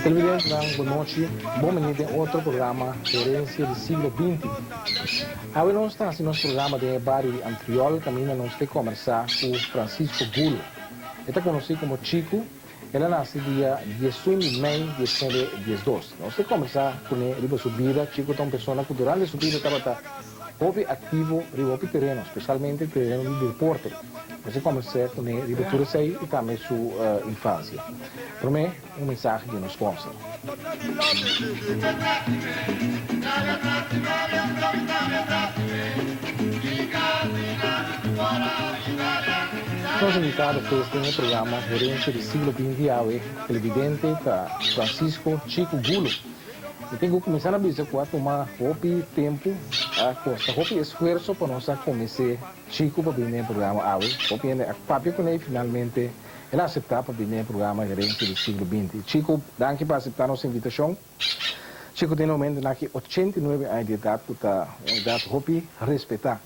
Televidentenan bon nochi, bon bini den otro programa Herencia di Siglo Binti. Awe nos ta hasi nos programa den e bario di Antriol kaminda nos te kombersá ku Francisco Gulo. E ta konosí komo Chiku, el a nase dia diesun di mei diesnuebe diesdos. Nos te kombersá kuné riba su bida. Chiku ta un persona ku durante su bida tabata hopi aktivo riba hopi tereno, spesialmente tereno di deporte. Nos te kombersá kuné riba tur esei i tambe su infansia. Promé, un mensahe di nos sponsor. Nos invitado pues den e programa Herencia di Siglo Binti awe, televidente ta Francisco Chico Gulo. Mi tin cu cuminsa na bisa cu a tuma hopi tempo, a costa hopi esfuerzo pa nos a convence Chico pa bini den e programa awe. Hopi hende a papia cune y finalmente El a aseptá pa bini e programa Herencia di Siglo Binti. Chico, danki pa aseptá nos invitashon. Chico tin e momentunan aki 89 aña di edat ku ta un edat hopi respetá.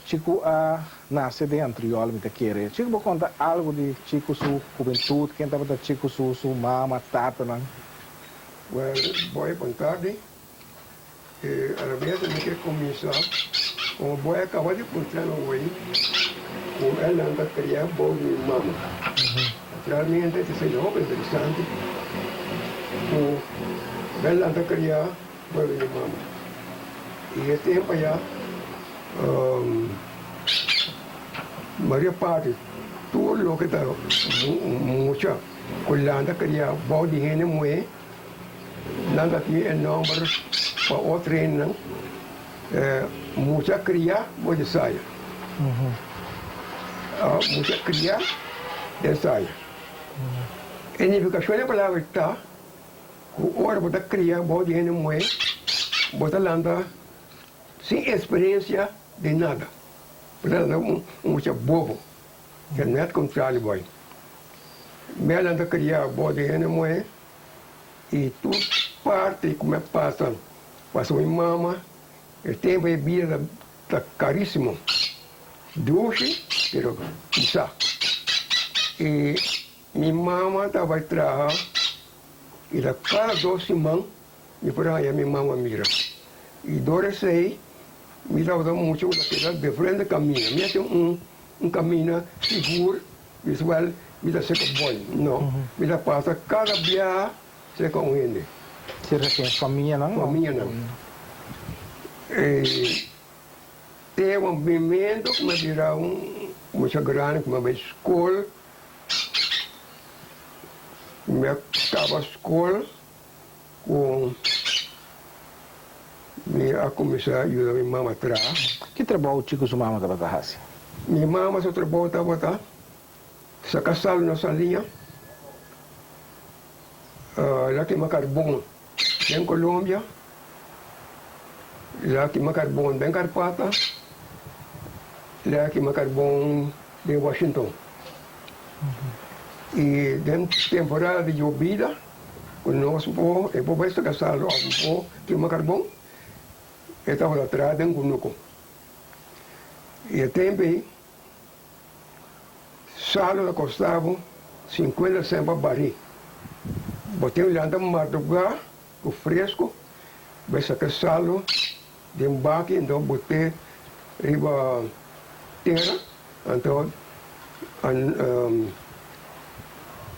Chico a nase den Antriol, mi ta kere. Chico bo konta algu di Chico su hubentut, ken tabata Chico su su mama, tatanan? Well, boy, bon tardi. E alabes mi ke kuminsá komo bo a kaba di puntra mi awey ku e nan ta kria bou di mi mama. Naturalmente ta ser hopi interesante ku e nan ta kria bou di mi mama. I e tempu aya mayor parti tur loke ta mucha ku lanta kria bou di hende muhé. Nan ta tin e nomber pa otro hendenan mucha cria bo di saya. Mucha cria den saya. E nificacion di e palabra ta cu ora bo ta cria bou di hende muhe bo ta lanta sin experiencia di nada. Bo ta lanta un mucha bobo. E net contrario boy. Mi a lanta cria bou di hende muhe. I tur parti ku mi a pasa, pasa mi mama, e tempu e bida ta karísimo, dushi pero pisá. I mi mama ta bai traha i ta kada dos siman mi por haña mi mama mira. I dor esei mi tabata mucha ku ta keda diferente kaminda. Mi a tin un kaminda sigur. Visual, mi ta seka boy. No, mi ta pasa kada biaha seka un hende. Serka ken? Famianan? Famianan. E te un momento ku mi a bira un mucha grandi ku mi a bai skol, mi a kaba skol ku mi a kuminsá yuda mi mama traha. Ki trabou Chico su mama tabata hasi? Mi mama su trabou tabata saka sal na saliña, el a kima karbon den Colombia, el a kima karbon den Karpata, el a kima karbon den Washington. I den temporada di yobida ku nos por e por bai saka sal òf por kima karbon, e tabata traha den kunuku. I e tempu ei salu ta kosta bo sinkuenta sènt pa barí. Bo tin ku lanta mardugá ku fresku bai saka salu den baki anto bot'é riba tera anto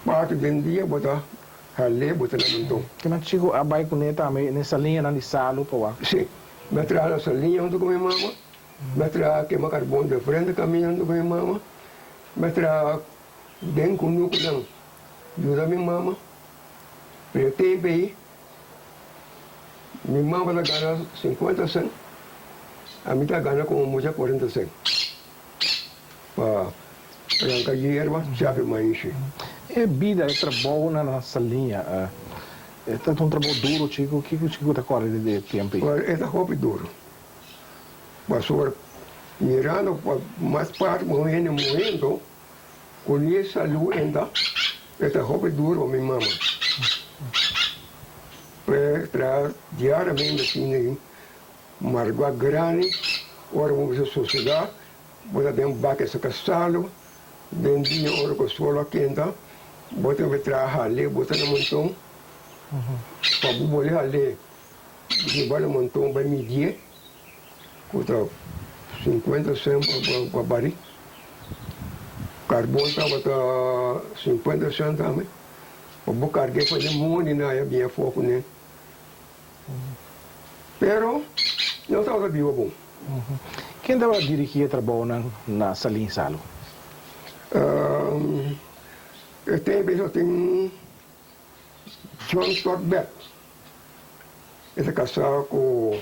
parti den dia bo ta hal'é bot'é na monton. Kiman chiku a bai kuné tambe n'e saliñanan di salu pa wak? Sí, mi a traha na saliña huntu ku mi mama. Mi a traha kema karbon diferente kaminando ku mi mama. Mi a traha den kunukunan yuda mi mama. Pero e tempu ei mi mama ta gana sinkuenta sènt, ami ta gana komo mucha kuarenta sènt pa ranka yerba, chapi maishi. E bida, e trabounan na Saliña, e ta un trabou duru chiku? Kiko chiku ta kòrda di e tempu ei? E ta hopi duru. Pasobra mirando pa mas parti ku hende muriendo ku ni e salu enta, e ta hopi duru pa mi mama. P'e traha diariamente asina ei, margua grandi, ora bo mester sosegá, bo ta den baka saka salu, den dia ora ku sol a kenta, bo ta traha hal'é, bo ta na monton pa bo bolbe hal'é. Hiba na monton bai midié ku ta sinkuenta sèn pa barí. Karbon tabata sinkuenta sèn tambe. Pa bo karg'é pa den mondi nan a biña afó kuné. Pero nos tabata biba bon. Ken tabata dirigí e trabounan na Salin Salu? E tempu ei tabatin John Stortberg. E ta kasá ku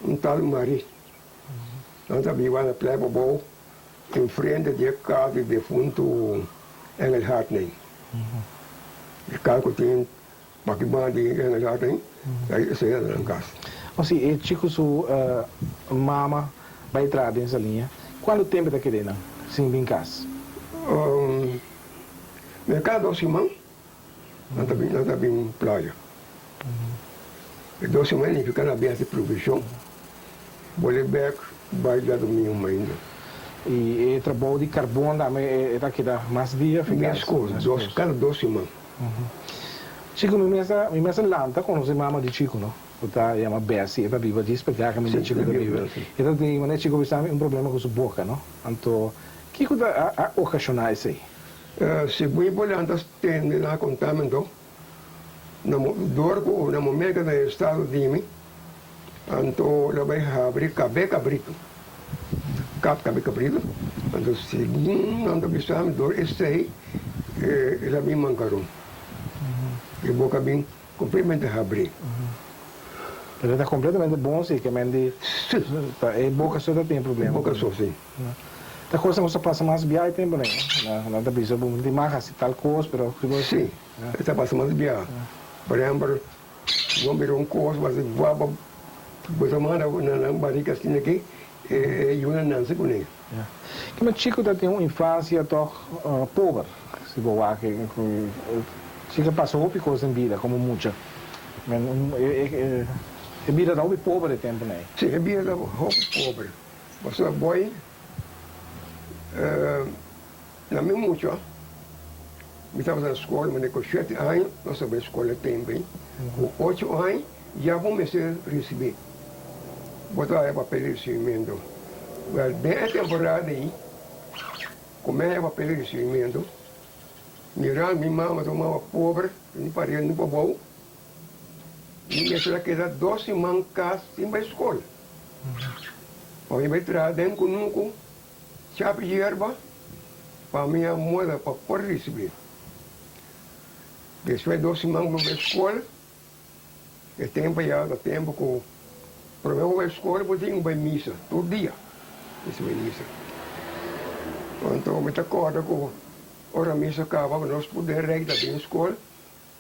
un tal Marie. Nan ta biba na Playa Bobou, enfrente di e kas di defuntu Engelhard nei. E kas ku tin baki banda di Engelhard nei, esei ta nan kas. O si e chiku su mama bai traha den Saliña, kuantu tempu e ta keda einan sin bin kas? Den kada dos siman. Nan ta bin, nan ta bin playa. E dos semana nifica nan a bin haci provision. Bolbe bek bai djadomingo mainta. Y e trabou di carbon tambe e ta keda mas dia fica? Mescos, dos, cada dos siman. Chico, mi mes a, mi mes a lanta conoce mama di Chico, no? Cu ta yama Bessie, e ta biba djis pa dja caminda Chico ta biba. E ta tin, manera Chico bisa mi, un problema cu su boca, no? Anto, kico ta a ocasiona esey? Segun bo lanta stende na kontamento, na dor ku na momento na estado di mi, anto lo bai habri kabe kabritu, kap kabe kabritu, anto segun nan ta bisa mi dor esei e ta bin mankaron, e boka bin kompletamente habri. Pero e ta kompletamente bon si, ke men di e boka so ta tin e problema. E boka so si. Ta cosa cu sa pasa mas bia e tempo nei. Nan ta bisa bo tin mag haci tal cos pero si bo. Si, e ta pasa mas bia. Por ehempel, bo mira un cos bo haci wak bo bo ta manda na nan barica asina aki e yuna nanse cune. Kima chico ta tin un infancia toch pober si bo wak chico a pasa hopi cos den bida como mucha e bida ta hopi pober e tempo nei. Si e bida ta hopi pober. Pasobra boy na mi mucha mi tabata na skol mane ku shete aña nos a bai skol e tempu ei ku ocho aña ya bo mester risibi bo ta haya papel di risibimentu wèl den e temporada ei ku mi haya papel di risibimentu mira mi mama ta un mama pober ni pariba ni pabou mi mester a keda dos siman kas sin bai skol. Pa mi bai traha den kunuku, chapi yerba pa mi a muda pa por risibi. Despues dos siman ku mi bai skol, e tempu ya ta tempu ku prome ku bai skol bo tin ku bai misa tur dia, mester bai misa. Anto mi ta kòrda ku ora misa kaba nos tur den rei ta bin skol,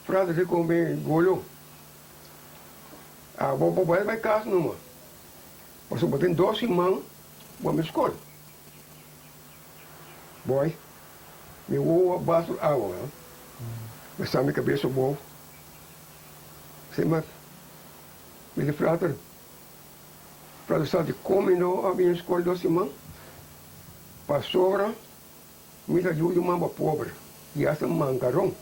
frater di kome golo. Abo bo bai bai kas numa, pasobra bo tin dos siman bo mi skol. Boy, mi wowo a bas tur awa, mi sa mi kabes abou. Si ma mi di frater, frater sa di kon mi no a bin skol dos siman? Pasobra Mi ta yuda mama pober i hasta mankaron.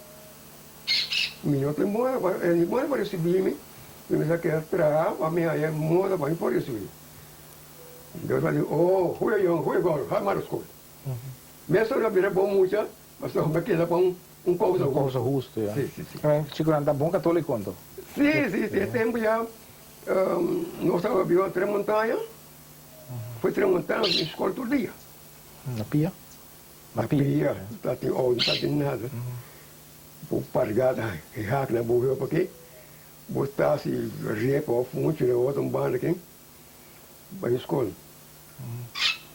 Mi no tin moda pa ni moda pa risibi mi, mi mester keda traha pa mi haña moda pa mi por risibi. Dios a di, Oh, goeie jongen, goeie gòrdo, ga maar skol. Meestal mi a bira bon mucha, pasobra mi a keda pa un kousa Un kousa hustu, ya. Si, si, si. Chikonan ta bon katoliko anto? Si, si, si. E tempu ya nos tabata biba na Tres Montaña. Foi Tramontana nos bin skol tur dia. Na pia? Na pia, no ta tin outo, no ta tin nada. Bo pargata e hak na bo heup aki, bo ta hasi repa of funchi na otro banda aki, bai skol.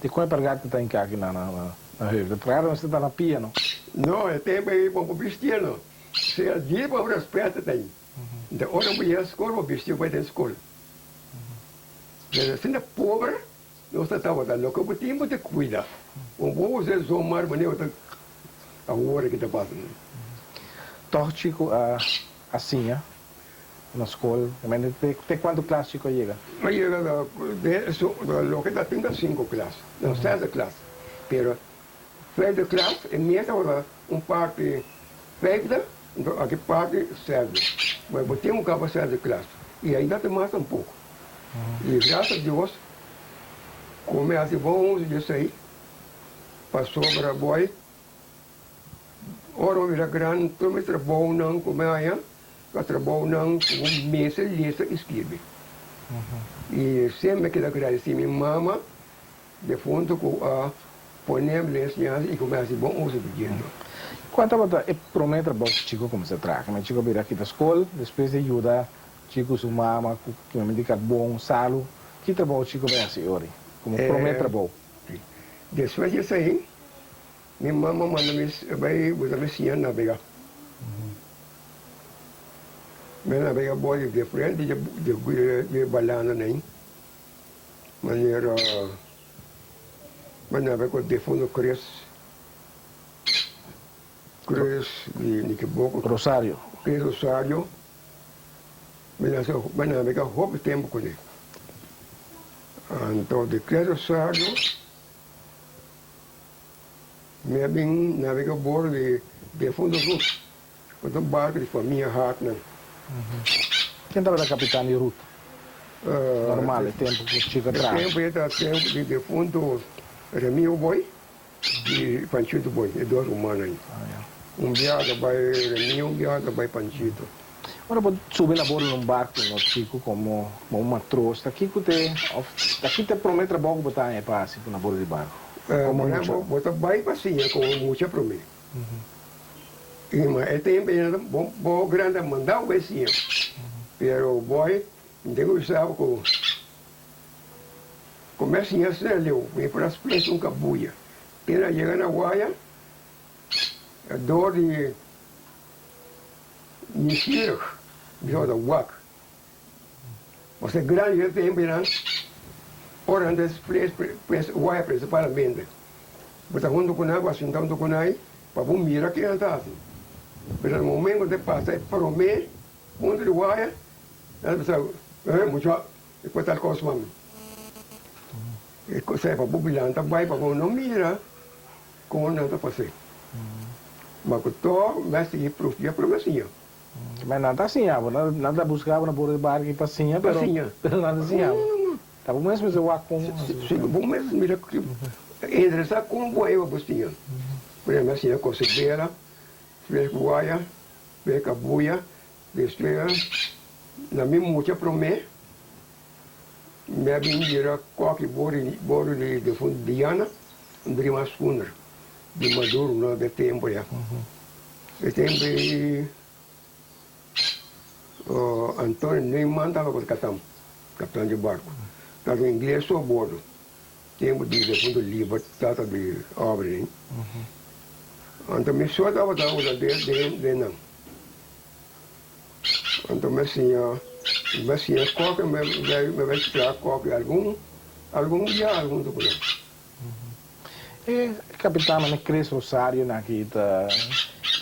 Di kon e pargata ta hinka aki na na heup? E pargata mester ta na pia no? No, e tempu ei bo por bistia no. Sea dia bo respeta ta ei. Nta ora bo yega skol bo bisti bo bai den skol. Pero asina pober nos ta tabata, loke bo tin bo ta kuida. Bo por usa e zomar manera bo ta awor ki ta pasa. Tòg Chico a a siña na skol? Te te kuantu klas Chico a yega? A yega na loke ta tin ta sinku klas, no sesde klas. Pero vijfde klas e mes tabata un parti vijfde, enton aki parti sesde. Bo bo tin ku kaba sesde klas i ainda ta mas tampoko. I gracias a Dios ku mi hasi bon uso di esei pasobra boy ora mi bira grandi tur mi trabounan ku mi haña ta trabounan ku bo mester lesa i skirbi. I semper mi keda gradisi mi mama defunto ku a pone mi les ña i ku mi hasi bon uso di djento. Kua tabata e prome trabou ku Chico kuminsá traha? Mi Chico a bira kita skol despues di yuda Chico su mama ku kimamento di karbon, salu. Ki trabou Chico bai hasi ori komo prome trabou? Despues di esei mi mama manda mi bai buta mi siña nabega. Mi a nabega bor di diferente di balana nan manera mi a nabega ku defunto Chris, Chris di Nikiboko. Rosario. Chris Rosario. Mi nabega hopi tempu kuné. Anto di Chris Rosario mi a bin nabega bor di defunto Ruth, ku ta un barku di famia Hartman. Ken tabata kapitan di Ruth? Normal e tempu ku Chico a traha. E tempu ei ta tempu di defunto Remio Boy i Panchito Boy, e dos rumannan ei. Un biaha ta bai Remio, un biaha ta bai Panchito. Ora bo subi na bordo di un barku no Chico komo un matros, ta kiko te of ta ki ta e prome trabou ku bo ta haña pa hasi na bordo di barku? Komo mucha. Bo ta bai pa siña komo mucha prome. I ma e tempu ei bo bo grandi a manda bo bai siña. Pero boy mi tin ku bisa bo ku ku mi a siña asina leu mi por a sples un kabuya. Te na yega na waya dor di nieuwsgierig mi tabata wak. Pasobra grandi den tempunan ora nan ta sples waya principalmente. Bo ta huntu ku nan, bo a sinta huntu ku nan pa bo mira ke nan ta hasi. Pero na momento ku nan ta pasa e prome punto di waya, nan ta bisa, eh mucha, e por tal kos mami. E kos ei pa bo bilanta bai pa bo no mira kon nan ta pas'é. Ma ku tòg mi a sigui prufia prome siña. Ma nan ta siña bo, nan ta buska bo na borde di barki pa siña, pero nan ta siña bo. Ta bo mes mester wak kon. Si, bo mes mira interesá kon bo a eba bo siña. Por ehempel, mi a siña kose bela, despues guaya, despues kabuya, despues na mi mucha promé mi a bin bira kòki borde di defuntu Diana, un drima schooner di Maduro na de tempu ya. E tempu ei Antonio Neumann tabata katan, kaptan di barku. Tabata un ingles so bordo. Tempu di defuntu Libert tata di Aubrey. Anto mi so tabata hulandes den nan. Anto mi a siña, mi a siña kòke, mi bai traha kòke algun, algun dia algun ta ku nan. E kapitan nan e Chris Rosario nan aki ta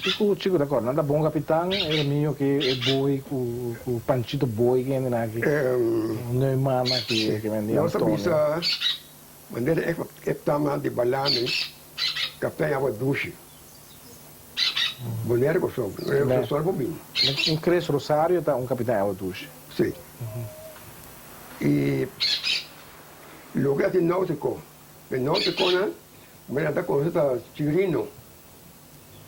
Chico Chico ta kòrda nan ta bon kapitan e Remio ki e Boy ku ku Panchito Boy ki hende nan aki Neumann aki ki men di Nos ta Antonio. bisa manera e kaptannan di Balami kaptan awa dushi Bonaire Kòrsou Kòrsou bo bini. Un Chris Rosario ta un kapitan awa dushi. Si i Loke a tin nautiko. E nautikonan mi nan ta konose ta Chirino,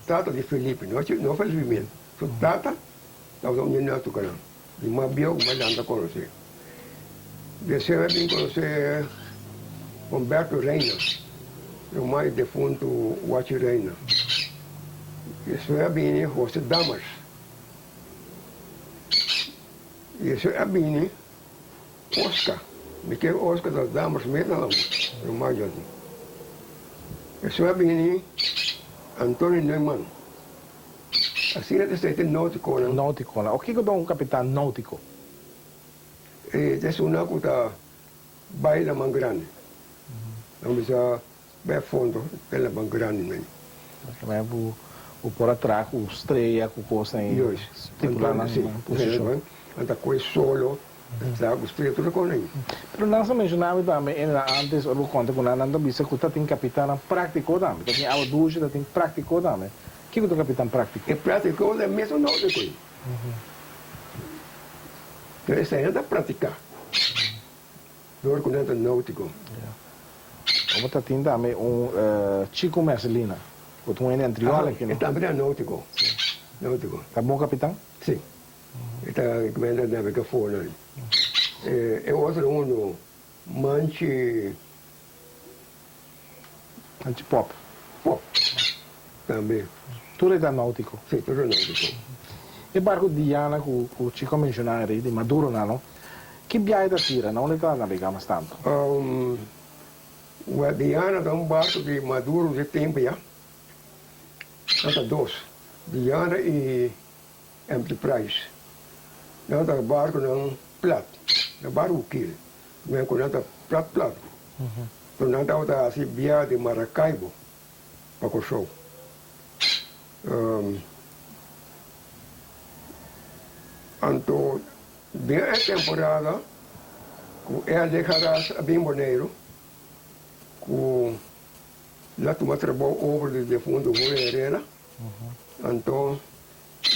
tata di Felipe, no no Felipe mes, su tata tabata un di nautikonan di mas bieu ku mi nan ta konosé. Despues mi a bin konosé. Humberto Reina, ruman e defuntu Wachi Reina. Despues a bini Jose Dammers. Despues a bini Oscar. Mi ker Oscar ta Dammers mes nan ruman djòti. Despues a bini Antonio Neumann. Asina ta esei ta e nauticonan. Nauticonan. O kiko ta un kapitan nautico? E ta esunnan ku ta bai laman grandi. Nan bisa bai a fondo den laman grandi nan. Tambe bo bo por a traha ku strea ku kosnan i Juist. stipulá nan Si, posishon. Nan ta kohe solo, ta traha ku strea tur e kos nan. Pero nan sa menshoná mi tambe e na antes ora bo konta ku nan, nan ta bisa ku ta tin kapitannan práktiko tambe. Ta tin awa dulce, ta tin práktiko tambe. Kiko ta kapitan práktiko? E práktiko ta e mesun nòutiko ei. Pero esei nan ta practica door cu nan ta nautico. Bo ta tin tambe un Chico Mercelina cu ta un hende antriola aki no? E tambe ta nautico. Nautico. Ta bon capitan? Si. E ta recomenda navega for nan. E otro uno Manchi. Manchi Pop. Pop tambe. Tur e ta nautico. Si, tur ta nautico. E barco Diana cu cu Chico a menciona eri, di Maduro nan no, ki biahe ta tira? Na unda ta nabega mas tanto? Well, Diana ta un barco di Maduro di tempo ya. Nan ta dos, Diana y Enterprise. Nan ta barconan plat, ta barco kil. Men ku nan ta plat plat. Pero nan tabata hasi bia di Maracaibo pa Kòrsou. Anto den e temporada ku e alejaras a bin Boneiru ku la tuma trabou over di defuntu Julio Herrera, anto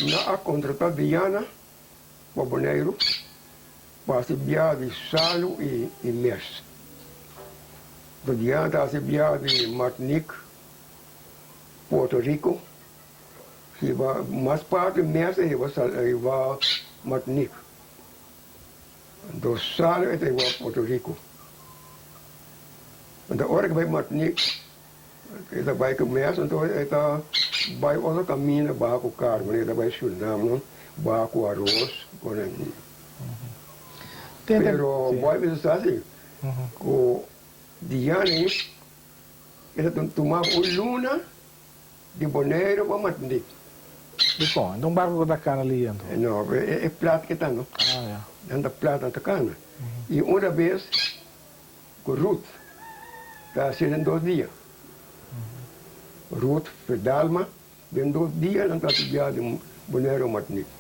nan a kontrata Diana pa Boneiru pa hasi biaha di salu i mes. Anto Diana ta hasi biaha di Martinique, Puerto Rico, hiba mas parti mes e hiba hiba Martinique. Anto salu e ta hiba Puerto Rico. Anto ora ke bai Martinique E ta bai ku mes, anto e ta bai otro kaminda baha ku kargo, e ta bai Surinam baha ku aros, Pero bo a bisa sa si ku Diani e ta tuma un luna di Boneiru pa Martinique. Dikon? Anto un barku ku ta kana li anto? No, e plat ke ta no. Nan ta plat nan ta kana. I unda bes Ku Ruth ta hasié den dos dia. Ruth Fedalma den dos dia nan ta hasi biaha di Boneiru a Martinique.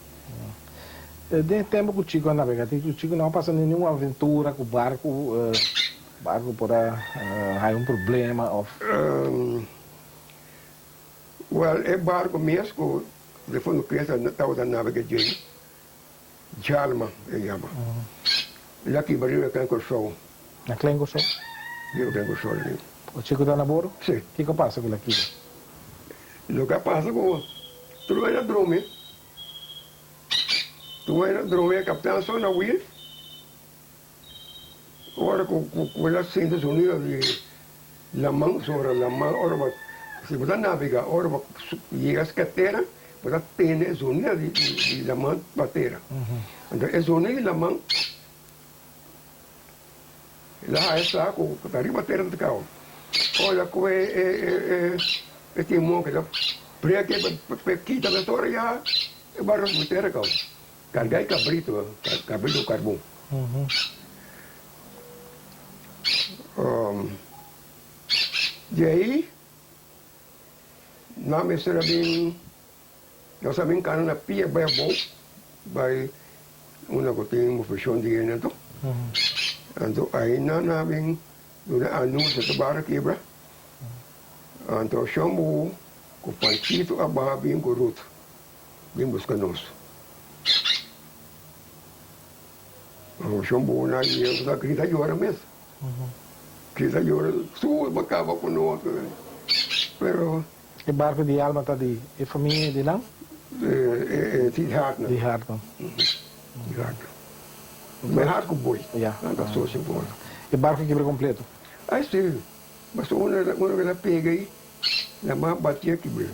Den e tempu ku Chico a nabega tin ku Chico no a pasa ningun aventura ku barku, barku por a haña un problema of. Wel e barku mes ku Defunto Cristo tabata nabega djei Djalma e yama. El a kiba riba Klein Kòrsou. Na Klein Kòrsou? Riba Klein Kòrsou el a riba. O Chico ta na boro? Si. Kiko a pasa ku el a kiba? Loke a pasa ku tur el a drumi, tur el a drumi e kaptan so na wiel, ora ku ku el a sinti sonido di laman sobra laman ora bo si bo ta nabega ora bo yega ske tera bo ta tende e sonido di di laman pa tera anto e sonido di laman el a haya sa ku ta riba tera ta kaba ora ku e e e e timon ke ta brek pa kita mesora ya e barco riba tera kaba. Carga e cabrito, cabrito carbon. Di ahi nan mester a bin, nos a bin cana na pia bai abou, bai unda cu tin mofeshon di hende anto. Anto ahi nan a bin duna anuncio ta barra kibra. Anto Shombo cu Panchito a baha bin cu Ruth. Bin buska nos. Shon Bona i eu ta grita yora mes. Grita yora, su bo kaba ku nos. Pero. E barku di alma ta di e famia di nan? E di Hartman. Di Hartman. Di Hartman. Mi hart ku boi. Ya. Nan ta socio ku otro. E barku kibra kompleto? Ai si, pasobra ora ora ku el a pega ei, la mas bati a kibra.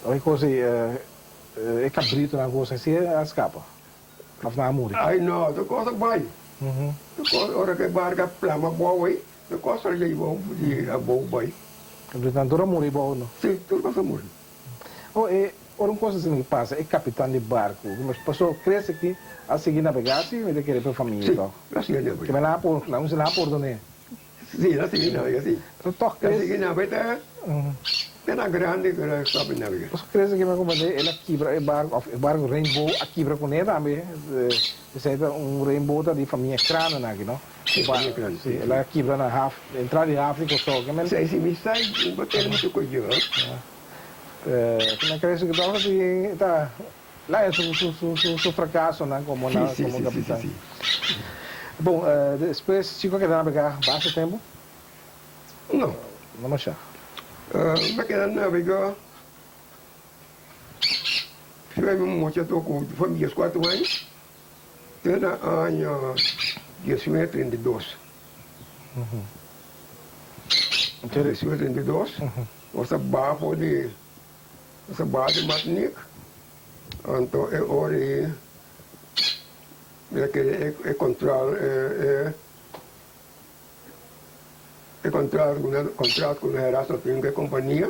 Ora e kos ei, e kabritonan kos ei si a skapa òf nan a muri? Ai no, tur kos a bai. Tur kos, ora ku e barka a plama abou ei, tur kos a yei bou di abou bai. Kabritonan tur a muri bou no? Si, tur kos a muri. Oh, e ora un kos asina ki pasa, e kapitan di barku, paso kres aki a sigui nabegá si mi ta kere pa e famia Sí, tòg. el a sigui nabegá. Ke men a por, nan a pordon'é. Sí, el a sigui nabegá, sí. Pero tòg El a kres. sigui nabegá te na grandi ku el a stòp di nabegá. Paso kres aki mi a komprendé el a kibra e barku, òf e barku Rainbow a kibra kuné tambe. Esei ta un Rainbow ta di famia Kranen aki, no? Sí, famia Kranen, Sí, el a kibra na haf, entrada di haf di Kòrsou. Ke men. Sí, sí, mi sa, mi por tene muchu ku yo. Mi a crece cu tabata tin ta laña su su su su su fracasonan como na como capitan. Bon, despues Chico a keda nabega basta tempo? No. No masha. Mi a keda nabega si mi mucha to cu for diescuatro aña te na aña 1932. 1932. Nos a baha for di nos a baha di Martinique, anto e ora ei mi a kere e contral e e contrato ku nan contrato ku nan Erasmo a tin ku e kompania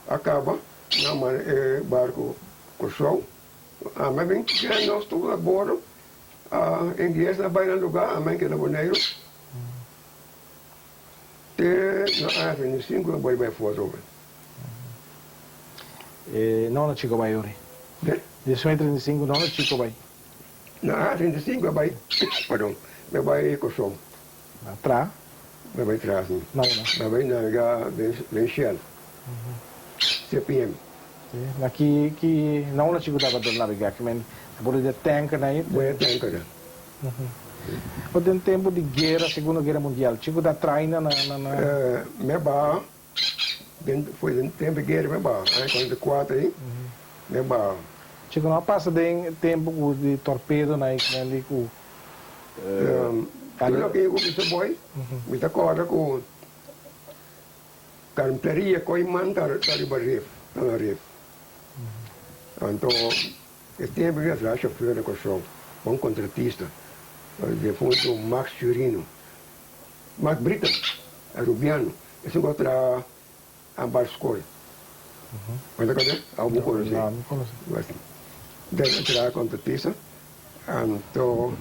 a kaba, nan a manda e barko Kòrsou. Ami a bin keda nos tur a bordo, ingles a bai nan lugá, ami a keda Boneiru. Te na aña 35 e bai bai for atrobe. E no na Chico bai ori. De? 1935 no na Chico bai. Na aña 35 e bai, pardon, e bai Kòrsou. Na tra? E bai tra, si. Na una? E bai navega den Shell, CPM. Si, na ki, ki, na una Chico tabata navega? Ki men, ta por di e tanker na ei? Bai e tanker na. Bo den tempu di guera, Segundo Guera Mundial, kico ta traina na na na? Mi a baha den foi den tempu di guera mi a baha, aña 44 ei mi a baha. Kico no a pasa den tempu cu di torpedo na ei cu di cu. Tur loke cu mi ta boy, mi ta corda cu carpinteria Koiman ta riba rif, ta na rif. Anto. E tempu mi a traha shofèr na Kòrsou pa un kontratista, defuntu Max Chirino, Max Brito, arubiano, esun ku a traha Ambar Skol. Bo ta konosé? Òf bo konosé? No, mi konosé. El a traha kontratista, anto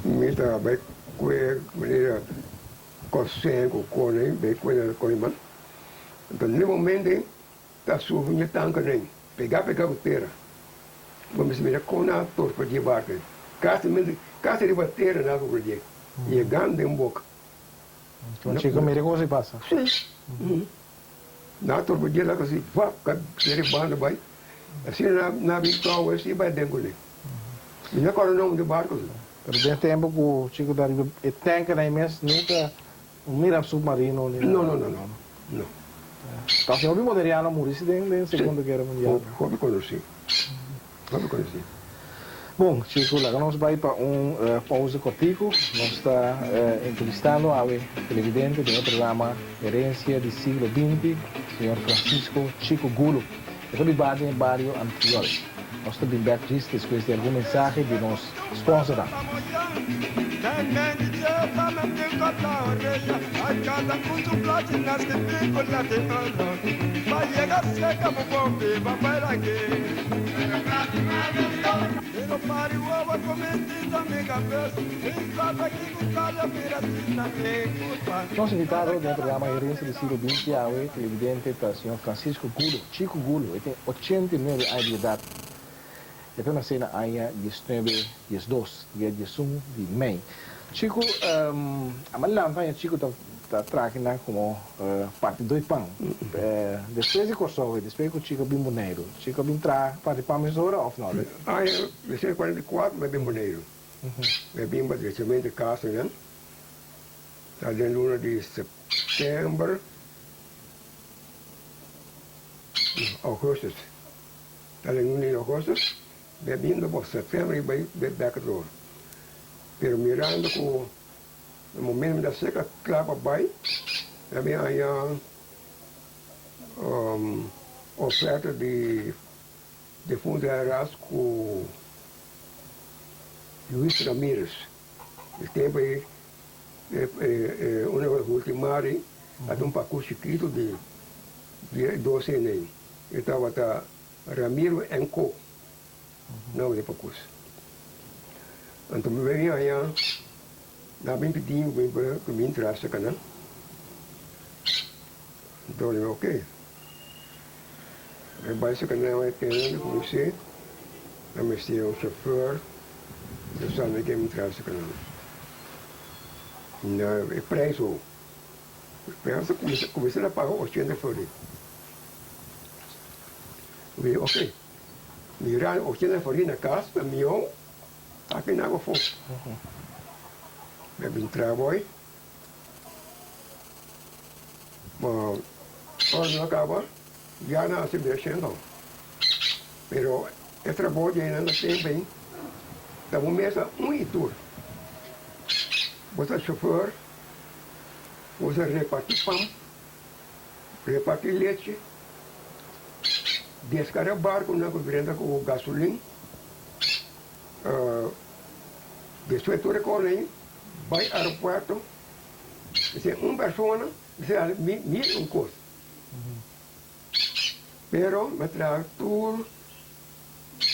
mi ta bai kue manera kòsé ku kone bai kue na Koiman. Anto na e momento ei Ta subi ña tanka nen, pegá pegá ku tera. Bo mester mira kon nan a torpedié barku ei. Kasi mente, kasi riba tera nan a torpedié, yegando den boka. Con chico mira con si pasa. Si. Nan a torpedié la kasi, vap, ka kere banda bai. Asina nan nan a bin tou asi bai den kuné. Mi no kòrda nomber di barku si. Pero den tempu ku chico ta riba e tanker ei mes nunka Un mira submarino ni nada. No, no, no, no, no. Ta si hopi boneriano muri si den den Segundo Guera Mundial. Si, hopi konosí. Hopi konosí. Bon, chico, laga nos bai pa un pauze kortiku. Nos ta entrevistando awe televidente den e programa Herencia di Siglo Binti, señor Francisco Chico Gulo. E ta biba den e bario Antriol. Nos ta bin bek djis despues di algun mensahe di nos sponsornan. Nos invitado den e programa Herencia di Siglo Binti awe, televidente, ta señor Francisco Gulo. Chico Gulo, e tin 89 aña di edat. E ta nasé na aña diesnuebe diesdos, dia diesun di mei. Chico, a lanta aña Chico ta ta traha kinan komo parti doi pan. Despues di Kòrsou e despues ku Chico a bin Boneiru, Chico a bin traha parti pan mes ora òf no? Aña 1944 mi a bin Boneiru. Mi a bin pa drechamentu kas einan. Ta den luna di september. Augustus, ta den luna di augustus, mi a bin bo september i bai bek atrobe. Pero mirando ku na momento mi ta seka kla pa bai, mi a bin haña oferta di defunto Heras ku Luis Ramirez. E tempu ei e unda ku Ultimari a ta un pakus chikitu di dos hende ei. E tabata Ramiro en Co. Nòmber di pakus. Anto mi bini haña nan bin pidi mi pa mi entra serka nan. Anto mi di oke. Mi bai serka nan mi tene mi kumins'é. Nan mester un shofèr. Nan sa mi ke mi entra serka nan. Na e preis ho. E preis a kuminsá na paga ochenta florin. Mi di oke. Mira ochenta florin na kas pa mion aki na agua fo. Mi a bin traha boy. Ma ora mi a kaba ya nan a hasi bira shen. Pero e trabou di nan na tempu ei ta bo mesa un i tur. Bo ta chauffeur, bo ta reparti pan, reparti lechi. Descarga barconan cu drenta cu gasolin, despues tur e cosnan ayi bay aeropuerto, esey un persona mester haci mil y un cos, pero mi a traha tur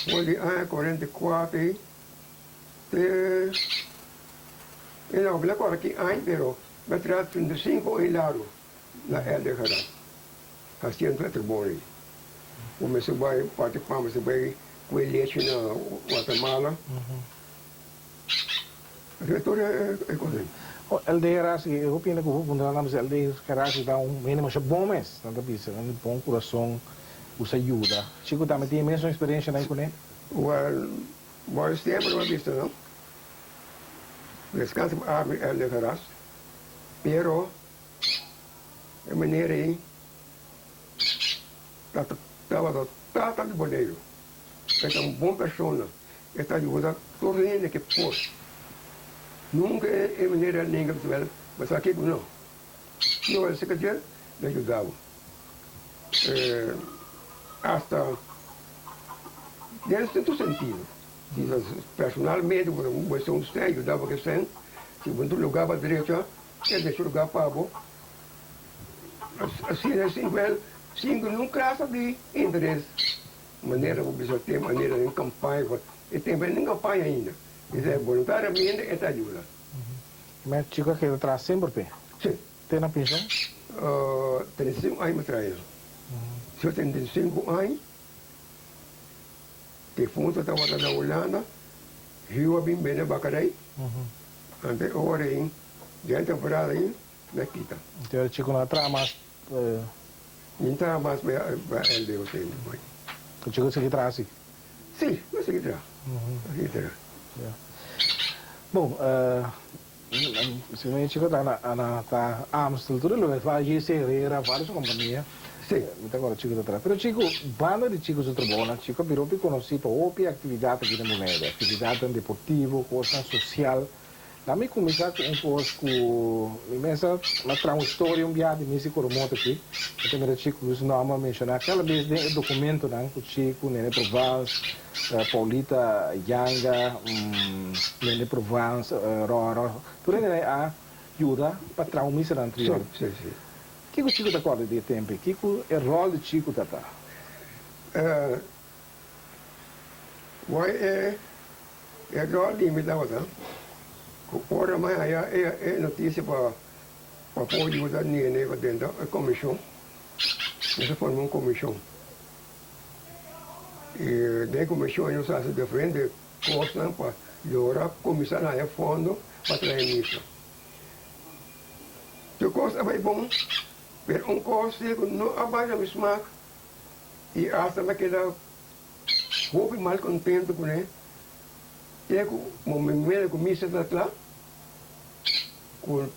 for di aña 44 ayi te, mi no a corda ki aña pero mi a traha 35 aña largo. Na Elder Gerard haciendo e trabou ei. Bo mester bai parti pan, mester bai cu e lechi na Guatemala. Asina tur e cos ei. Oh, Elder Gerard, e hopi hende cu hopi puntra nan bisa Elder Gerard ta un hende masha bon mes. Nan ta bisa, nan di bon curason, usa yuda. Chico tambe tin e mesun experiencia nan cune? Well, varios tempo nan a bisa no. Descansa pa ami Elder Gerard, pero. E manera ei tabata tata di Boneiru. E ta un bon persona, e ta yuda tur hende ke por. Nunka e manera a nenga bisa wel, bo sa kiko no. Si bo hasi kachel, lo yuda bo. Asta den tur sentido. Personalmente bo ta un sèn, yuda bo ke sèn. Si bo ta un lugar pa drecha. E ta juzga pa bo asina sin wel sin ku niun klase di interes. Manera bo bisa te manera den kampaña e tempu den kampaña ainda e boluntariamente e ta yuda. Ma chiko a keda tras semper p'e? Si. Te na penshon? 35 aña mi traha. Si 35 aña defunto tabata na Hulanda, Rio a bin bende bakarei. Anto e ora ei, den temporada ei, mi a kita. Anto e chico no a traha mas? Mi traha mas pa LDOC bai. E chico a sigui traha si? Si, mi a sigui traha. A sigui traha. Ya. Bon, si e chico ta na ta Amstel tur e lugar, JC Herrera, varios compania. Si. Mi ta acorda chico ta traha. Pero chico, banda di chico su trabounan, chico a bira hopi conoci pa hopi actividad aki den Bonaire. Actividadnan deportivo, cosnan social. Na mi cuminsa cu un cos cu mi mes a traha un historia un biaha di mi si Coromoto aki. Mi ta mira chico cu su nomber menciona cada bes den e documentonan cu chico, Nene Provence, Paulita Yanga, Nene Provence, Roro. Tur hende a yuda pa traha un misa na anterior. Si, si, si. Kiko Chico ta kòrda di e tempu ei? Kiko e ròl di Chico ta ta? Wai e e ròl di mi tabata ku ora mi haya e e notisia pa pa por yuda Nene pa drenta e komishon, nos a forma un komishon. I den e komishon nos a hasi diferente kosnan pa logra kuminsá na haya fondo pa traha e misa. Tur kos a bai bon, pero un kos si ku no a bai na mi smak i asta mi a keda hopi mal kontentu kuné, te ku momento ku misa ta kla, ku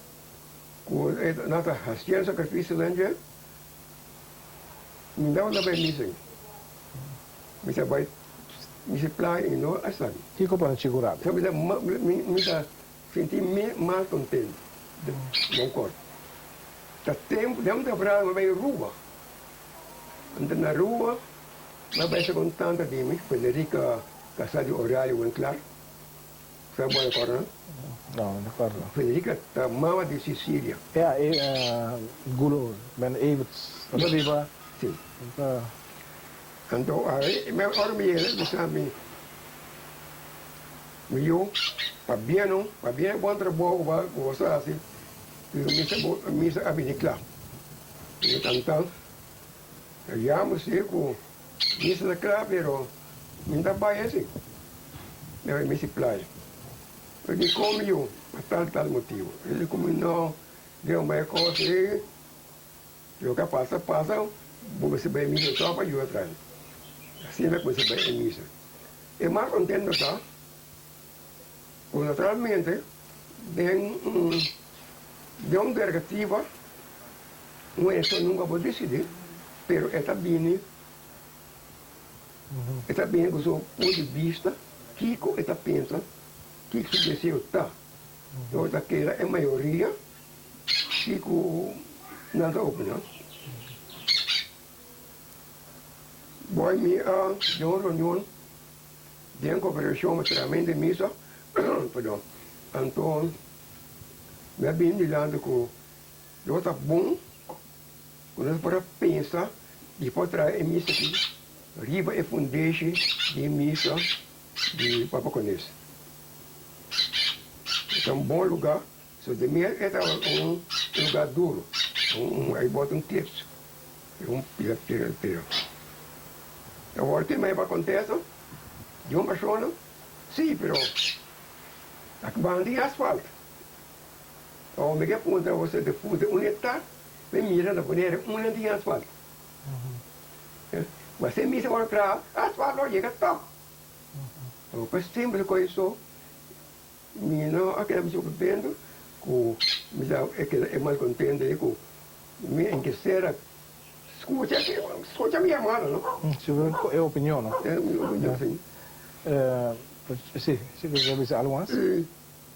ku nan ta hasiendo sakrifisio den dje, mi no ta bai misa ei. Mi ta bai misa playa i no a sabi. Kiko pone Chico rabia? Mi ta. Sinti mi mal contento den cor. Ta tempo den un temporada mi a bay Aruba. Anto na Aruba mi a bay segun tanta di mi, Federica casa di Aurelio Winklaar. Sa bo a recorda no? No, no recordo. Federica ta mama di Cecilia. Ja, e Gulo Ben Everts ta biba. Si. Anto ora mi yega mi sa mi. Mi yu, pabia no, pabia e bon trabou ku bo ku bo sa hasi, pero misa bo misa a bini kla. Mi tantan ta yama si ku misa ta kla pero mi no ta bai asi, mi a bai misa playa. Mi di kon mi yu? Pa tal tal motibu. E di ku mi no, den un bai kos ei, loke a pasa pasa, bo mester bai misa tòg pa yuda traha. Asina mi a kuminsá bai e misa. E mas contento ta cu naturalmente den un den un directiva un echo nunca por dicidi pero e ta bini e ta bini cu su punto di bista kico e ta pensa kico su deseo ta lo ta keda e mayoria kico nan ta opina. Boy mi a den un reunion den cooperashon cu trahamente misa, perdon, anto mi a bini dilanti cu lo ta bon cu nos por a pensa di por traha e misa aki riba e fundeshi di e misa di Papa Cones. E ta un bon luga, so di mi e ta un luga duro, un ai bota un clips. Un pia pia pia. Awor tin mai pa contesta di un persona? Si, pero aki ban tin asfalt. Awor mi ke puntra boso de punta unda e ta, mi mira na Bonaire unda tin asfalt. Mas e misa wòrdu traha, asfalt lo yega tòg. Awor pa simpel koe so, mi no a keda mucho contento ku mi ta keda e malcontento ei ku Mi en ke sera scucha scucha mi yamada no. Si bo e opinion no. E mi opinion si. Si si bo ta bisa algo mas.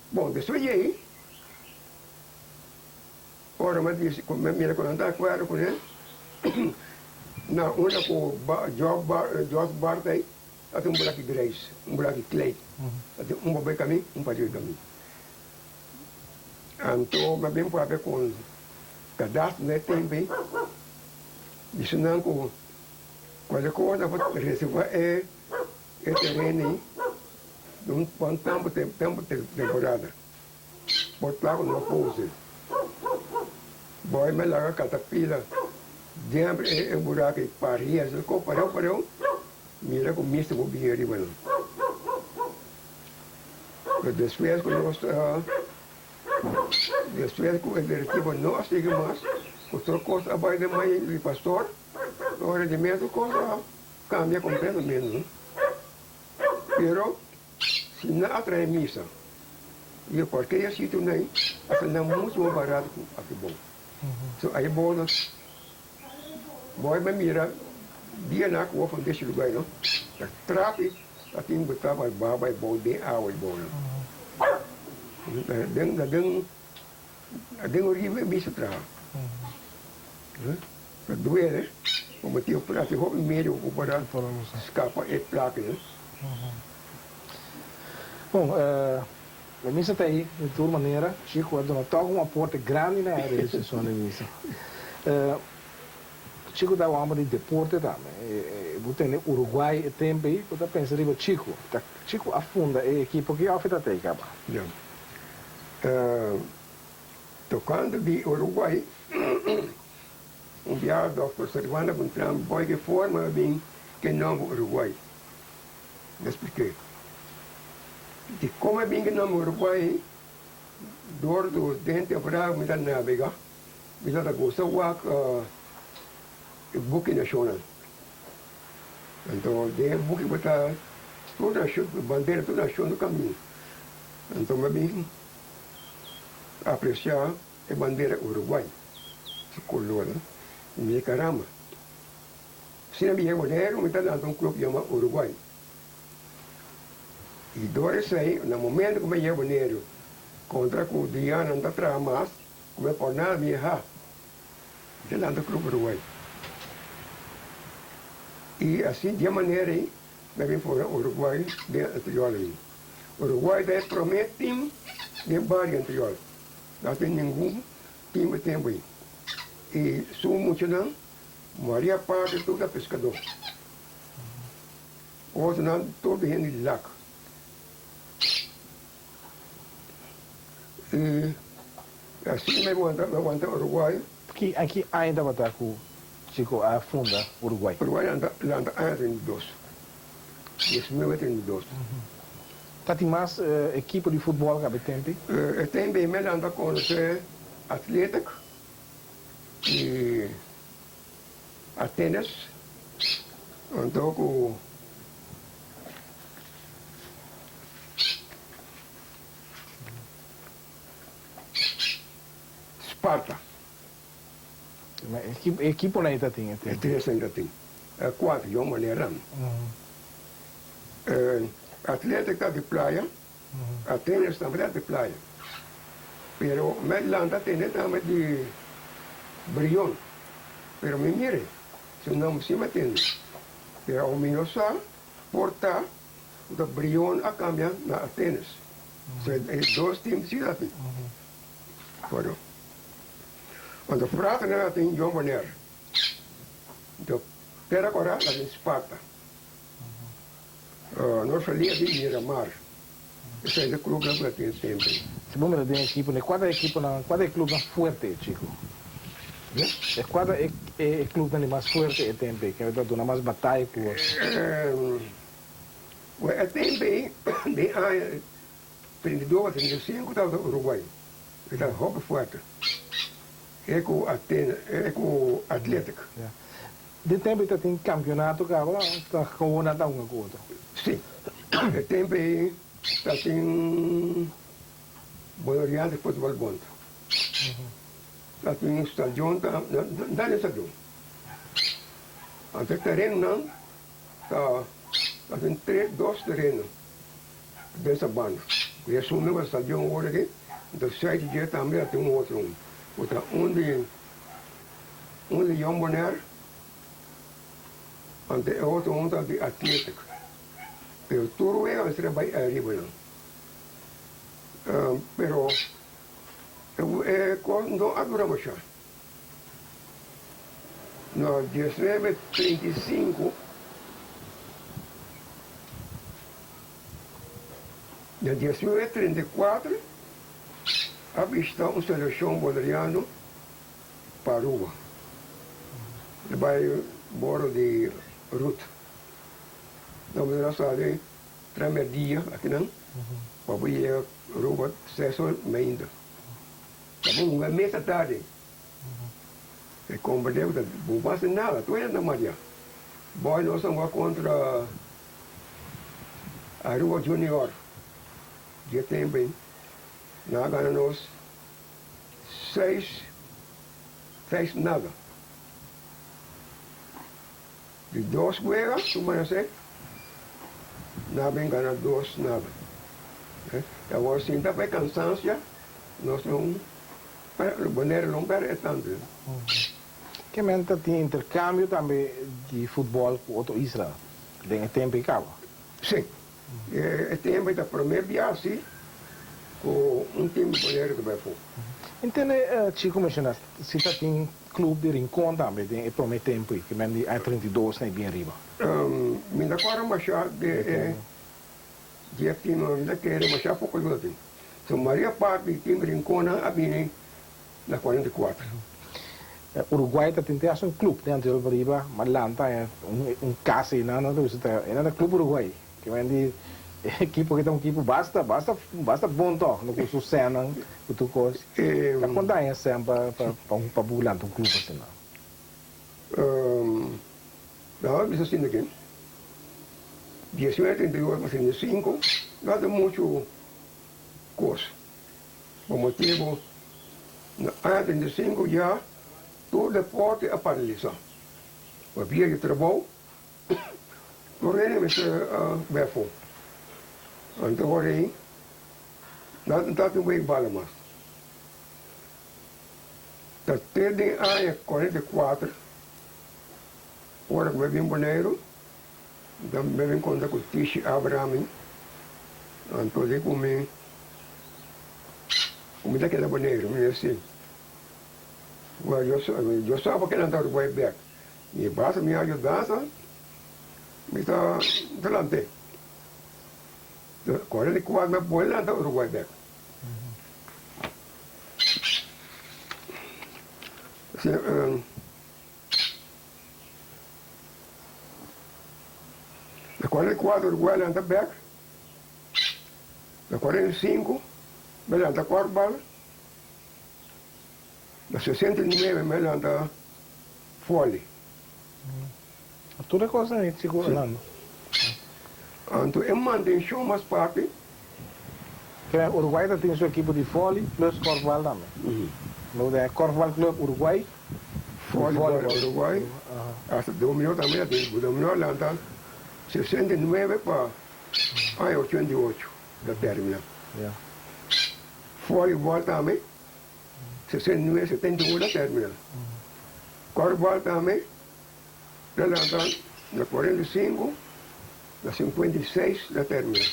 Bon despues di ei ora mi a disi ku mi a mira ku nan ta akuerdo kuné na unda ku George George Bart ei ta tin un buraki grijs un buraki klei ta tin un pa bai kamin un pa riba kamin. Anto mi a bin papia ku Kadastro na e tempu ei, bisa nan ku kualke kos nan por reserva e tereno ei un pa un tempu tempu temporada por ta ku no por usa. Boy mi a laga katapila denter e buraku ei paria pareu pareu mira ku mester por bini riba nan. Pero despues ku nos ta despues ku e direktiva no a sigui mas ku tur kos a bai den man di pastor, e rendimento kos a kambia kompletamente no. Pero si nan a trae misa di kualkier sitio nan a sali nan mucho mas barato ku aki bon. So ahi bo no bo a mira dia nan ku bo foundation lugar no ta trapi. Ta tin ku ta bai baba e bou den awa e bounan. Den na den na den oribe e mester traha. Ta duele pa motibu ku a tin hopi medio ku por a skapa e plakinan. Bon, e misa ta ei di tur manera. Chico a duna tòg un aporte grandi na e realisashon di e misa. Chico ta un homber di deporte tambe. Bo tende Uruguay e tempo ei, bo ta pensa riba Chico. Ta Chico a funda e ekipo ki of e ta tei kaba? Ya. Tocando di Uruguay, un biaha Doctor Servando a puntra mi boy ke forma a bin ke nomber Uruguay. Mi a spliké. Di como a bin ke nomber Uruguay, dor du den temporada mi ta nabega. Mi ta ta gusta wak e buki nashonnan. Anto den e buki bo ta tur nashon, bandera tur nashon ta kaminda. Anto mi a bin apresiá e bandera Uruguay, su kolornan. Mi di karamba, asina mi yega Boneiru mi ta lanta un klup yama Uruguay. I dor esei na momento ku mi a yega Boneiru. Kontra ku dianan ta traha mas ku mi por nada viaha. Mi ta lanta Club Uruguay. I asin di e manera ei mi a bin forma Uruguay den Antriol ei. Uruguay ta e promé tim den bario Antriol. No tin ningun tim e tempu ei. I su muchanan mayoria parti tur ta peskadó. Otronan tur ta hende di lak. I asina mi wanta, mi wanta Uruguay. Ki ki aña tabata ku Chico a funda Uruguay? Uruguay lanta lanta aña 32, 1932. Ta tin mas ekipo di futbòl kaba e tempi? E tempi mi lanta konosé Athletic i Atenas, anto ku. Sparta. E ekiponan ei ta tin e tempu? E tres ei ta tin. E kuater, Jong Bonaire. Atletic ta di Playa, Atenas tambe ta di Playa. Pero mi lanta tende tambe di Brion. Pero mi mira, su nomber si mi a tende. Pero awo mi no sa por ta ku ta Brion a kambia na Atenas. So e dos tim si ta tin. Bueno, anto fraternan a tin Jong Bonaire. Anto Tera Kora ta tin Sparta. Nos salia di Miramar. Esei ta e klubnan ku a tin semper. Si bo mira den ekipo, kua ta e ekiponan, kua ta e klubnan fuerte, Chico? E kua ta e klubnan di mas fuerte e tempu ei, ke ta duna mas bataya ku otro? Wèl, e tempu ei, den aña 32 a 35 tabata Uruguay, e ta hopi fuerte, e ku Atenas, e ku Atletic. Den tempu ei ta tin kampionato kaba òf ta gewoon nan ta hunga ku otro? Sí. E tempu ei ta tin Boneriante Futbol Bond. Ta tin stadion ta nan den stadion. Anto e terenonan ta ta tin tres dos tereno den sabana. Ku esun nan ku stadion awor aki, anto sèt dje tambe a tin un otro un ku ta un di Un di Jong Bonaire, anto e otro un ta di Athletic. Pero tur wega mester a bai ariba nan. Pero e kos no a dura masha. Na 1935, na 1934 a bishita un selekshon boneriano pa Aruba. E bai boro di Ruth. Nos mester a sali tres merdia akinan pa por yega Aruba ses or meinta. Ta por hunga mesa tardi. E komprende ku ta bo no hasi nada, tur hende ta maria. Boy nos a hunga kontra Aruba Junior. Dje tempu ei nan a gana nos. Seis, seis nada. Di dos guera cu Manasé, nan a bin gana dos nada. Y awor sinta pa e cansancia, nos no Bonaire no perde tanto. Ke men ta tin intercambio tambe di futbol cu otro isla den e tempo ei caba? Si. E tempo ei ta prome bia si ku un tim di Bonaire ta bai afó. Intende Chico menshoná si ta tin club di Rincon tambe den e prome tempo ei, ke men di aña 32 na ei bien riba. Mi ta kòrda mashá di e di e tim, mi ta kere mashá poko yuda tin. So maria parti di tim Rinconnan a bini na 44. Uruguay ta tin te hasta un club den anterior pariba, ma lanta un casa y nan ta bisa ta e nan ta club Uruguay. Ke men di e ekipo aki ta un ekipo basta basta basta bon toch no ku su sènnan ku tur kos. Ta kon ta haña sèn pa pa pa bo lanta un club asina? Nan a bisa asina ke 1938 pa 35 no a ta muchu kos. Pa motibu na aña 35 ya tur deporte a paralisa. Pabia di trabou tur hende mester a bai afó. Anto ora ei Nan no tabatin wei bala mas. Ta te den aña 44, ora ku mi a bin Boneiru, mi a bin konta ku Tishi Abrahami, anto di ku mi ku mi ta keda Boneiru, mi a si, Well, yo sa pa keda ta Uruguay bek. Mi basa mi ayudansa, mi ta lant'é. 44 mi a pone lanta Uruguay bek. Na 44 Uruguay lanta bek, na 45 mi a lanta korfbal, na 69 mi a lanta vòlei. Tur e kosnan ei sigur Orlando. Anto e mantenshon mas parti. Kere Uruguay ta tin su ekipo di vòlei plus kòrfbal tambe. Lo den e Kòrfbal Club Uruguay. Vòleibòl Uruguay hasta dominó tambe ta tin. Dominó a lanta 69 pa aña 88 ta termina. Vòleibòl tambe 69, 71 ta termina. Kòrfbal tambe. Ta lanta na 45, na 56 ta termina.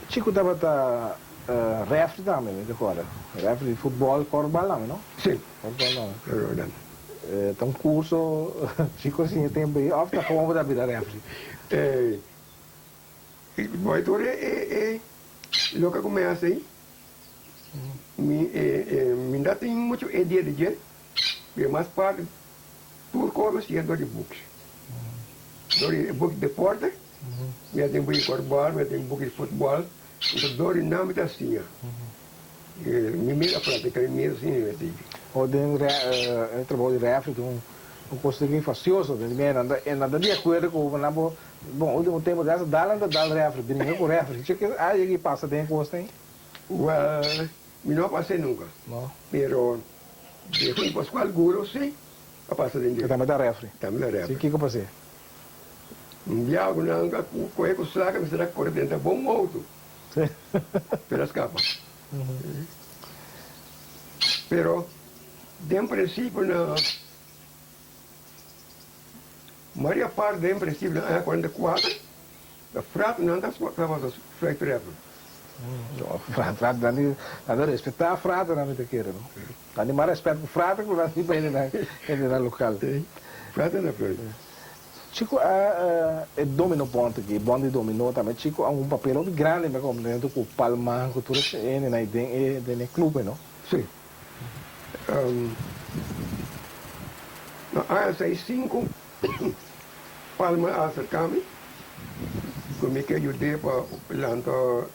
Chico tabata refri tambe mi ta corda, refri di futbol, korfbal tambe no? Si, Korfbal tambe. Korfbal tambe. Ta un curso Chico a siña tempo ei of ta como bo ta bira refri? Bo tur e loke cu mi haci ei, mi no tin mucho idea di dje. E mas parti tur kos a siña dor di buki. Dor di e buki di deporte, mi a tin buki di korfbal, mi a tin buki di futbòl, enton dor di nan mi ta siña. Mi mes a practica, mi mes a siña mi a sigui. O den e trabou di refri tin un kos tin fastioso, den mi nan ta nan ta di akuerdo ku nan bo, bon ultimo tempo ta dal nan ta dal refri, bringa ku refri, ke a yega i pasa den e kosnan ei? Wèl, mi no a pas'é nunka, pero De Juan Pascual Guro si a pasa den dje. E tambe ta refri. Tambe ta refri. Si kiko pas'é? Un bia ku nan a kohe ku slaka mester a kore drenta bon outo. Si. Pero a skapa. Pero den prinsipio na Maria Park den prinsipio na aña 44 Ta frat nan ta tabata fluit refri. Frat nan di nan ta respetá fraternan mi ta kere no. Nan di mas respet ku frater ku nan di pa hendenan hendenan lokal. Sí, frater ta fluit. Chiko a e domino bond aki, e bond di domino tambe chiko a un papel hopi grandi mi a komprende ku palman ku tur e hendenan ei den e den e club ei no. Sí. Na aña 65 Palma a aserká mi ku mi ke yud'é pa lanta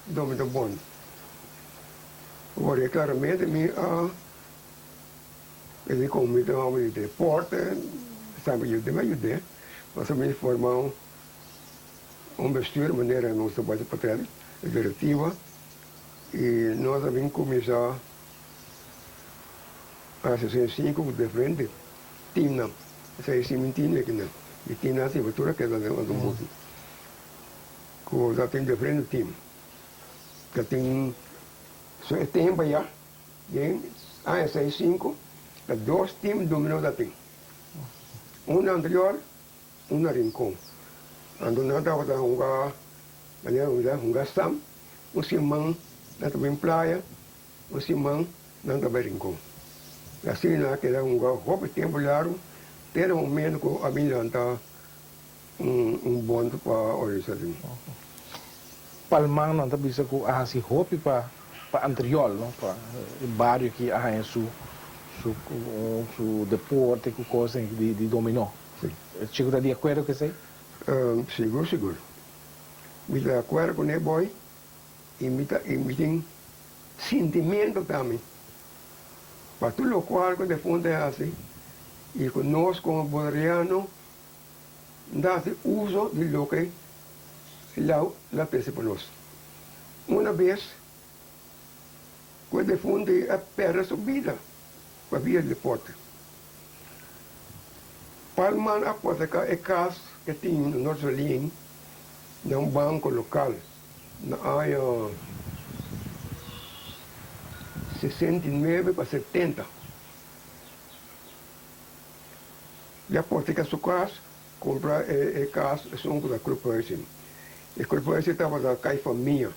Domino Bond. Wòrdu klaramente mi a di komo mi ta hòmber di deporte, sa mi yud'é mi a yud'é pasobra mi forma un bestuur manera nos ta bai papel e direktiva i nos a bin kuminsá hasi 65 ku diferente teamnan. Esei si mi tin aki nan. Mi tin nan si tur a keda den otro buki. Ku ta tin diferente team. Ta tin so e tempo ya den aña 65 ta dos team dominó ta tin. Un na anterior, un na Rincon. Anto nan tabata hunga manera hunga sam un siman nan ta bin playa. Un siman nan ta bai Rincon. I asina nan a keda hunga hopi tempu largu te na momento ku a bin lanta un bond pa organisashon. Palman nan ta bisa ku a hasi hopi pa pa Antriol, no? Pa e bario aki a haña su su su deporte ku kos di di dominó. Si. Chico ta di akuerdo ku esei? Sigur sigur. Mi ta di akuerdo ku ne boy i mi ta i mi tin Sintimentu tambe pa tur lokual ku defuntu a hasi i ku nos komo boneriano ta hasi uso di loke lau la trese pa nos. Una bes ku e defuntu a pèrdè su bida pa via di deporte, Palman a poteká e kas ke tin na Noord Solin na un banko lokal. Na aña 69 pa 70. Ya potica su cas, cumpra e cas esun cu ta Clubhuizen. E Clubhuizen tabata cay famia,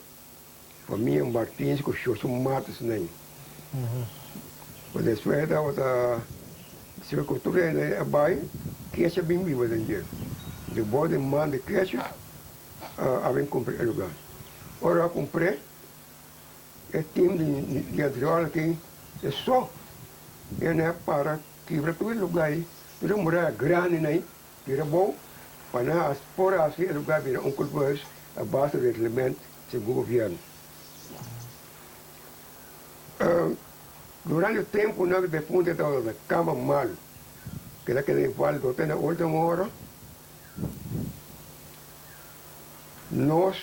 famia Martins cu Shosu Martins nan. Pero despues tabata despues cu tur hende a bay, Kecha bin biba den dje. De bou den man di Kecha a bin cumpra e lugar. Ora a cumpr'e, e team di anterior aki e so hende a para kibra tur e lugar ei, tur e muraya grandinan ei bira bou pa nan a por hasi e lugar bira un clubhuis a base di reglement segun gobierno. Durante e tempunan ku defuntu tabata na kama malu, keda keda inválido te na ultimo ora, nos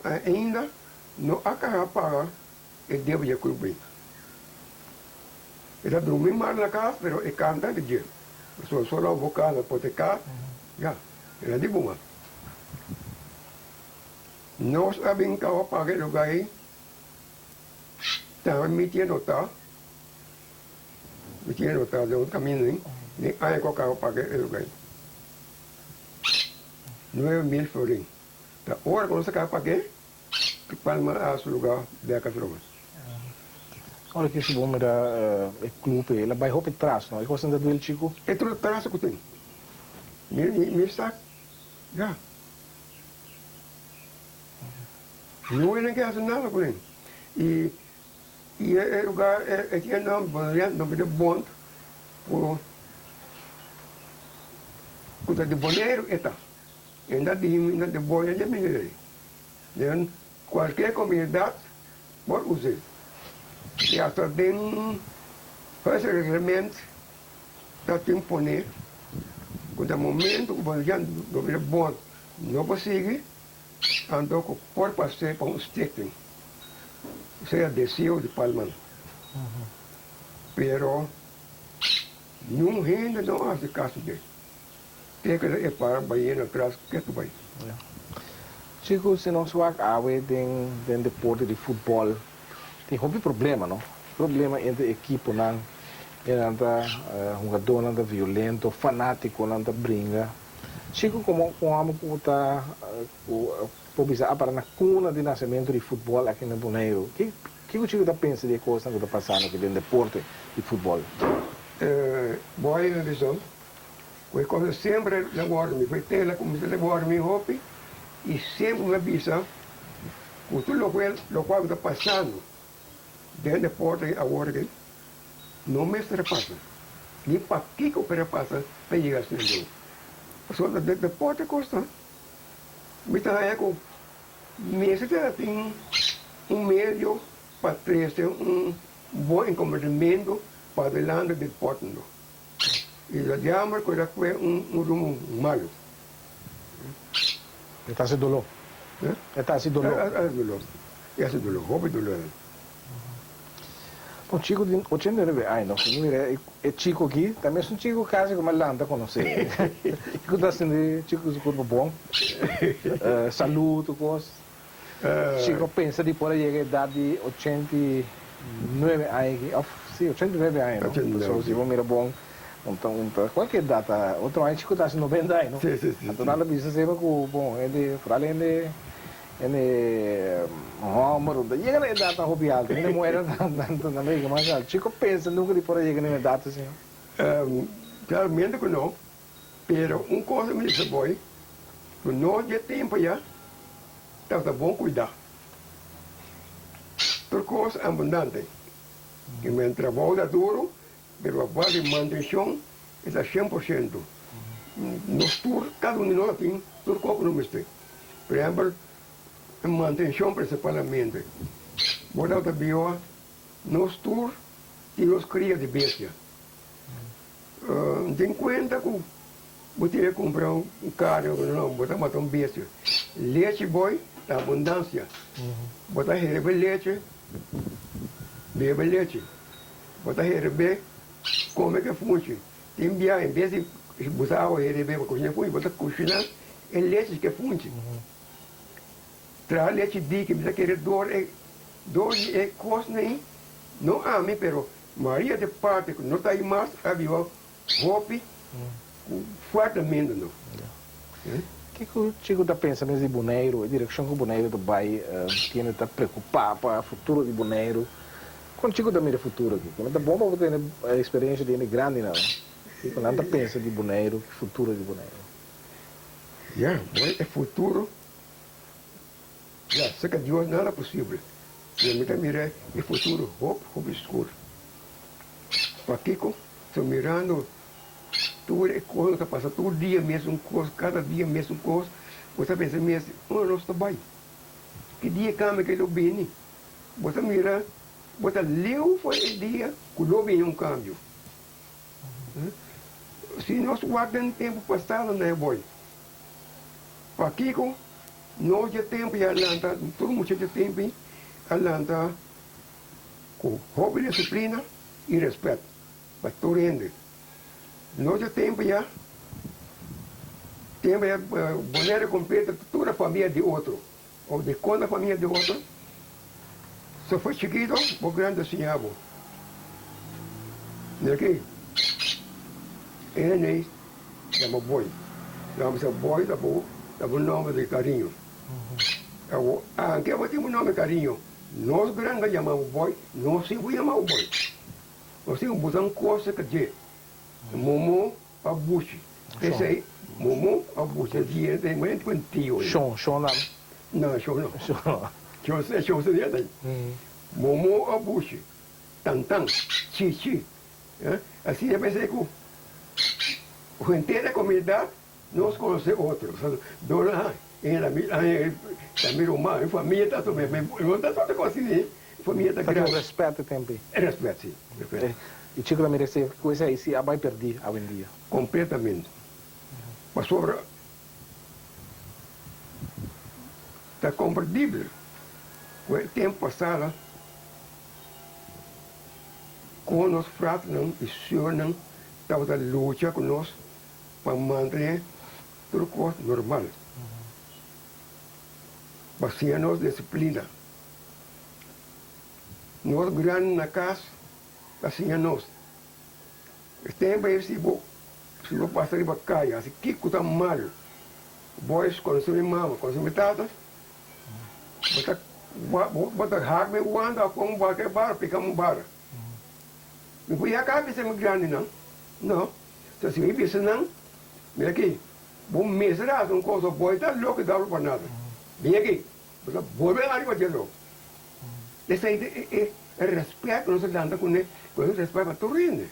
ainda no a kaha paga e debe dje club ei. E ta drumi mal na cas pero e canta di dje. Pasobra solo bo cana poteca ya e na di buma. Nos a bin caba paga e lugar ei tambe mi tin nota mi tin nota den un camino ei den aña cu a caba paga e lugar ei 9000 florin. Ta ora cu nos a caba pag'e. Ki palma a su luga bek atrobe. Ora ki si bo mira e club ei, el a bai hopi tras no? E cosnan ta duel chico? E tur tras cu tin. Mi mi sa ya. No e ke haci nada cu nan. Y y e lugar e tin e nomber, nomber di bond cu cu ta di Boneiru e ta. E na di mi na di boya di mi rei. Den cualkier comunidad por us'é. Y hasta den huisreglement ta tin pone cu na momento cu bo ya no bira bon no por sigui, anto cu por pas'é pa un stichting. Sea deseo di Palman. Pero niun hende no a haci caso dje. Te keda e para bayena tras ketu bai. Chico, si nos wak awe den den deporte di futbol tin hopi problema no, problema entre ekiponan, e nan ta hungadornan ta violento, fanaticonan ta bringa. Chico como un homber cu ta cu por bisa a para na cuna di nacemento di futbol aki na Boneiru, ki kico Chico ta pensa di e cosnan cu ta pasando aki den deporte di futbol? Bo a yega dison Ku e kos semper ta wòrdu mi fertela ku mi ta wòrdu mi hopi i semper mi a bisa ku tur loke lokual ku ta pasando den deporte awor aki no mester a pasa ni pakiko por a pasa pa yega asina leu pasobra deporte kosta mi ta haña ku mester ta tin un medio pa trese un bon enkomprendimento pa adelante deporte. I ta jammer ku el a kue un rumu malu. E ta hasi doló. E ta hasi doló. E hasi doló. E hasi doló, hopi doló. Un chico di 89 aña, no? Si mi mira e chico aki, ta mes un chico casi cu mi a lanta conoce. Kico ta sinti chico cu su curpa bon? Salud, tur cos. Chico pensa di por a yega edad di 89 aña aki, of si, 89 aña no? Pasobra si bo mira bon, un ta un ta cualkier edad ta, otro aña chico ta haci 90 aña no? Anto nan ta bisa semper cu bon hende, foral hende, hende homber un ta yega na edad tan hopi alto, hende muher nan ta yega mas alto. Chico pensa nunca di por a yega na un edad asina? Claramente cu no, Pero un cosa mi bisa boy, cu no dje tempo ya tabata bon cuida. Tur cos abundante. Y men trabou ta duro, pero pa base di mantencion e ta 100%. Nos tur, cada un di nos a tin tur cos cu nos mester. Por ehempel, e mantencion principalmente. Bo tabata biba, nos tur tin nos cria di bestia. Ten kuenta ku bo tin e kumpra un karni o no, bo ta mata un bestia. Lechi boi ta abundansia. Bo ta herebe lechi, bebe lechi. Bo ta herebe kome ke funchi. Tin bia en bes di busa awa herebe pa kushina funchi, bo ta kushina e lechi ke funchi. Traha lechi diki, mi ta kere dor e dor di e kosnan ei, no ami pero Maria de parti ku no ta ei mas a biba hopi ku fuertemente no. Kiko Chico ta pensa mes di Boneiru, e direkshon ku Boneiru ta bai, kende ta preokupá pa futuro di Boneiru? Kon Chico ta mira futuro aki? Kende ta bon pa bo tene eksperensia di hende grandinan? Kiko nan ta pensa di Boneiru, ki futuro di Boneiru? Ya, bon e futuro Ya, serka Dios nada posibel, pero mi ta mira e futuro hopi, hopi skur. Pakiko? So mirando tur e kosnan ta pasa tur dia mesun kos, kada dia mesun kos, bo ta pensa mes, unda nos ta bai? Ki dia kambio ke lo bini? Bo ta mira, bo ta leu for e dia ku lo bini un kambio. Si nos wak den tempu pasado na e boi, pakiko nos dje tempu ya lanta, tur mucha dje tempu a lanta ku hopi disiplina i rèspèt pa tur hende. Nos dje tempu ya, tempu ya Bonaire kompleto tur a famia di otro, òf di konta famia di otro, so for chikito bo grandi a siña bo. Mira aki, e hende yama Boy. Nan bisa Boy ta bo ta bo nomber di cariño. Awo anke bo tin bo nomber di cariño, nos grandi a yama bo Boy, nos tin ku yama bo Boy. Nos tin ku busa un cosa ka dje. Momo a bushi. P'esei momo a bushi dje den momento ku tio. Shon, shon nan. No, shon no. Shon no. Shon, shon seria ta. Momo a bushi, tantan, chichi. Asina p'esei ku henter e komunidat nos konosé otro. Dor ta mi ruman, mi famia ta no ta otro kos asina, famia ta Ta tin grandi. un rèspèt e tempu ei. E rèspèt, si, rèspèt. I chiko ta mira esei ku esei si a bai pèrdí awendia. Kompletamente. Pasobra ta komprendibel ku e tempu pasado Kon nos fraternan i suernan tabata lucha ku nos pa mantené tur kos normal, pa siña nos disiplina. Nos grandi na kas ta siña nos. E tempu ei si bo si bo pasa riba kaya hasi kiko ta malu, boys konosé mi mama, konosé mi tata, Bo ta bo ta hak mi wanta of pon un barka bara pika un bara. Mi por yaka bisa mi grandinan? No. So si mi bisa nan, mira aki, bo mester hasi un kos of bo e ta loko i dablo pa nada. Bin aki, bo ta bolbe ariba dje lo. Esei ta e respet ku nos a lanta kuné, ku nos respet pa tur hende.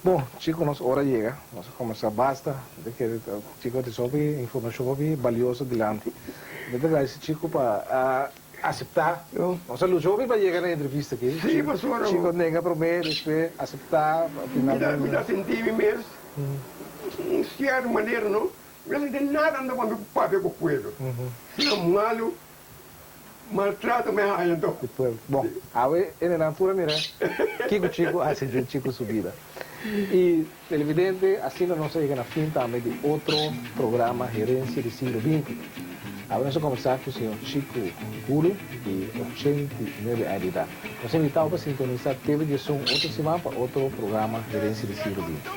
Bon, Chico nos ora yega, nos a combersa basta, mi ta kere Chico a trece hopi informacion hopi balioso dilanti. Mi ta gradeci Chico pa a acepta, nos a lucha hopi pa yega na e entrevista aki, Sí, pasobra Chico nenga prome, despues acepta, finalmente. Mi ta sinti mi mes un cierto manera no, mi no sinti nada anda pa mi papia cu pueblo, sino malo. Maltrato mi a haña anto. Di pueblo. Bon, awe e nenan tur a mira kiko Chico a hasi den Chico su bida. I televidente, asina nos a yega na fin tambe di otro programa Herencia di Siglo Binti. Awe nos a kombersá ku señor Chico Gulu di 89 aña di edat. Nos a invitá bo pa sintonisá TV Diesun otro siman pa otro programa Herencia di Siglo Binti.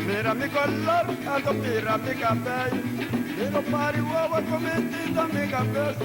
Mira mi color, anto mira mi cabey. Mi no pari wawa cu mi tinta mi cabes.